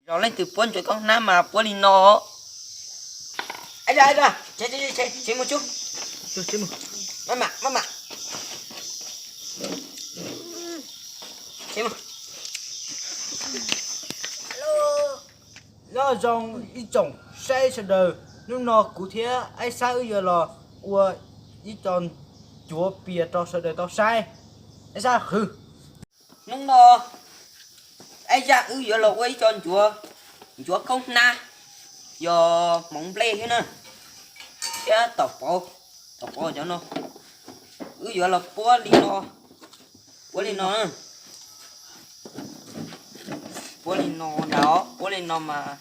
Zov leej twg puab ntsuav koob hnab mas puab li no. Ai, ai, ai, mus tsuj, maj mam, maj mam. Nyob zoo ib tsoom saib sawv daws, hnub no kuv thiab Aib Xab wb yuav los ua ib co ncuav pias rau sawv daws tau saib. Aib Xab qhwv. Hnub no Aib Xab wb yuav los ua ib co ncuav, ncuav koob hnab, yog hmoov nplej thiab na, thiab taum pauv, taum pauv cov no. Wb yuav los puab li no, puab li no, puab li no ntag, puab li no mas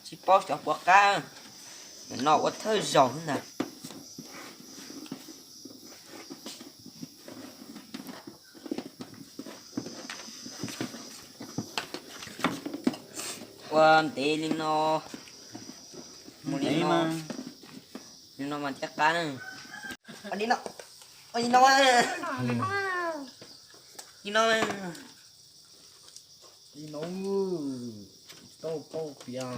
tsis paub xyov puas qab. Nim no ua thawj zaug ntag. Ua ntev li no, mus li no, li no mas thiaj qab na. Li no, li no, li no, li no, tau pauv pias.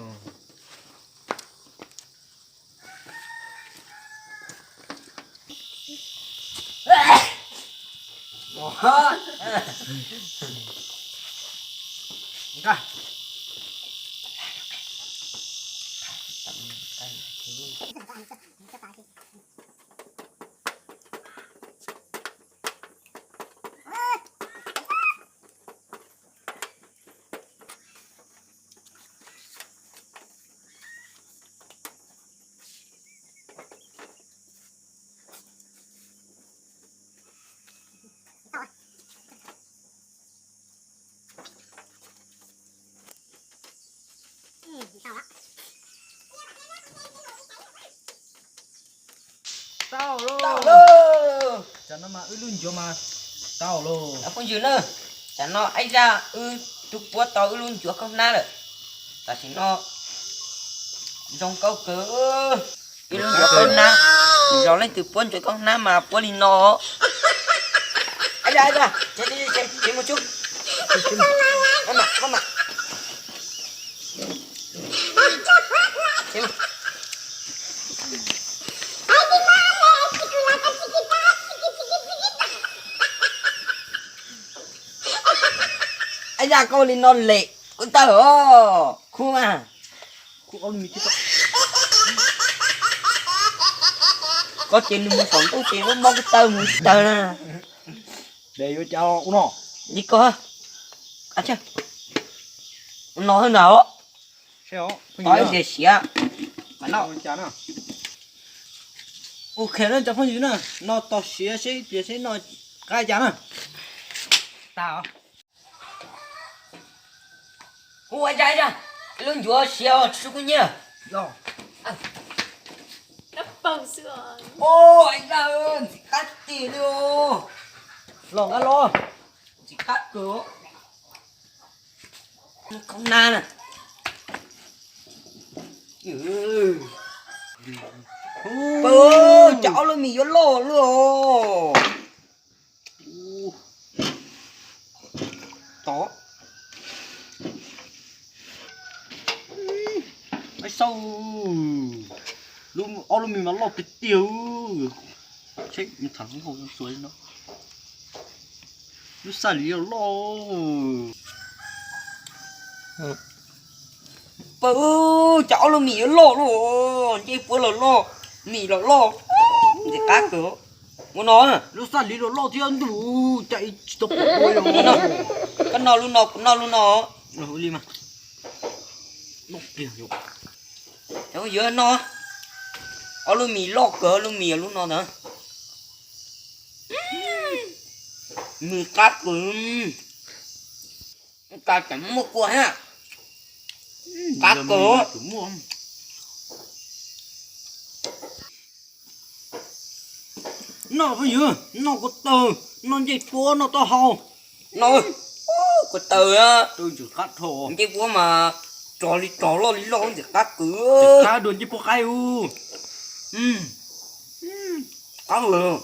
Tau lauj. Tsam no mas wb lub ncuav mas tau lauj. Phooj ywg na, tsam no Aib Xab wb twb puab tau wb lub ncuav koob hnab lawm. Tam sim no zoo nkauj kawg. Wb lub ncuav koob hnab, zov leej twg puab ntsuav koob hnab mas puab li no. Mus tsuj, maj mam, maj mam. Aib Xab, koj li no lem kuv taw os, khu mas. Koj ces nws mus saum ntuj ces muab mob kuv taw mus tsis taw na. Li ko, no na, tos ib pliag siav. Ok na cov phooj ywg na, no tos siav seb ib pliag seb no qab cas na. Hu ua cas, lub ncuav siav tsis sub kub nyiab. Ntxim qab tiag li os. Los nqa los. Ntxim qab kawg. Koob hnab na. Pw, cas ob lub mis yuav loj luaj. Tod, Aib Xab, ob lub mis mas loj tiag tiag. Seb, tham hauv no, lub xaj li loj. Pw, cas ob lub mis yuav loj luaj, ncej puab los loj, mis los loj, ntxim qab kawg. Ua no, lub xaj li los loj thiab ntuj, cas tsis tau pom ua. Koj noj lub no, kuv noj lub no. Li mas, noj pliag. Yuav no, ob lub mis loj kawg, ob lub mis lub no ntag. Mis qab kawg. Cas tseem muaj kua thiab. Qab kawg. Noj phooj ywg, noj kuv taw, noj ncej puab, noj taub hau. Noj kuv taw, ncej puab mas tsov li tsov, loj li loj, ntxim qab kawg. Qab dua ncej puab qaib u. Qab lawm.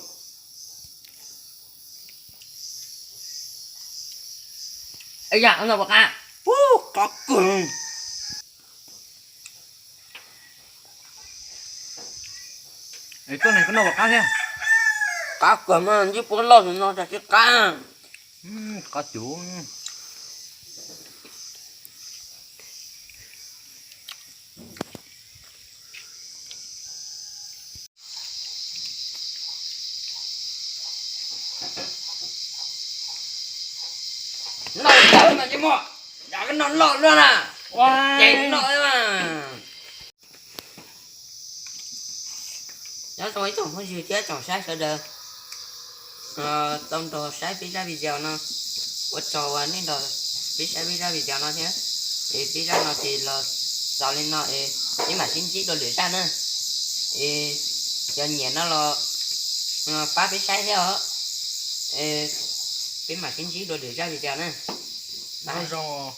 Yam no puas qab? Ub, qab kawg. Es koj ne, koj noj puas qab thiab? Qab kawg mas ntsib puab loj no tas tsis qab. Qab cuv. Noj tag mas tsis muaj, yog koj noj loj luaj na, ces noj mas. Nyob zoo ib tsoom phooj ywg thiab tsoom saib sawv daws tau nrog saib peb zaj video no. Ua tsaug uas nej nrog peb saib peb zaj video no thiab. Es peb zaj no ces los xaus li no es peb mam sib ntsib dua lwm zaj na. Es yog nyiam no los pab peb saib thiab os. Es peb mam sib ntsib dua lwm zaj video na. Nyob zoo.